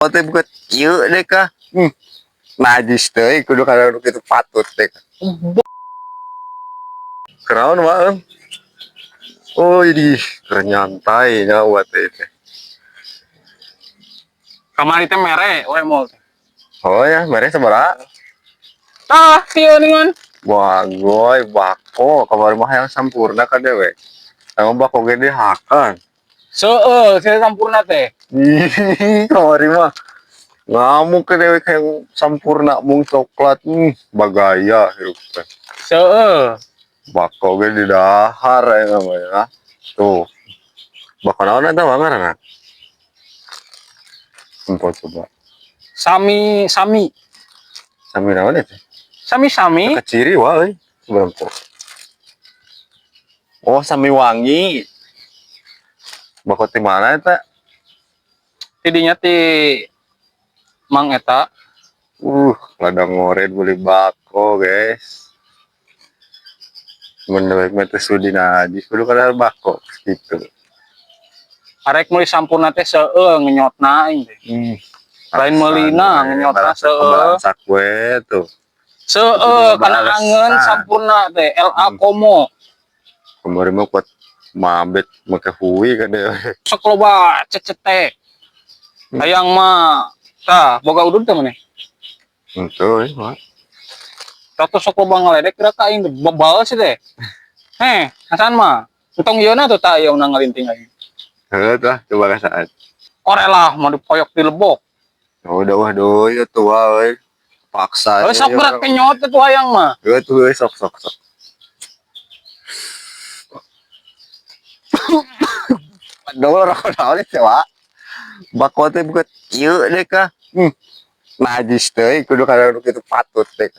Teh bukan ieu deh kah. Najis teh kudu kana nu kitu patut teh. Keraon mah em. Oh, ini keur nyantai nya uat teh. Kamari teh mere we mall teh. Oh ya, mere sabaraha? Tah, kieu ningan. Wah, goy, bako kamari mah yang sampurna ka dewek. Emang bako ge dihakan. Seueuh, saya sampurna teh. Ih, kamari mah ngamuk ke dewek yang sampurna mung coklat, bagaya hirup teh. Seueuh. Bako ge didahar ya namanya. Tuh. Bako naon eta mah ngaranna? Empo coba. Sami sami. Sami naon itu? Sami sami. Keciri wae. Coba. Oh, sami wangi. Bako ti mana eta? Tidinya ti Mang eta. Ladang ngoret beli bako, guys. Mun dewek mah teu sudi najis kudu kana bako gitu. Arek meuli sampurna teh seueuh ngenyotna aing teh. Lain meulina ngenyotna seueuh. Balangsak we tuh. Seueuh kana Balasan. Angeun sampurna teh LA Komo. Kemarin mah kuat mabet make hui kan dewek. Sok loba cecete. Hayang mah tah boga udud teh maneh. Itu eh, mah. Tah sok loba ngaledek kira ka aing teh bebal sih teh. Heh, asan mah. Entong ieu na tuh tah ieu na ngalinting aing. Heuh tah, coba kasaan. Orelah mau dipoyok di lebok. Oh, udah wah doi atuh wae. Paksa. Oh, sok berat kenyot tuh hayang mah. Heuh tuh euy, sok sok sok. Padahal rokok naon itu, Wak? Bako teh bukan ieu deh kah. Najis teh kudu kana nu kitu patut teh.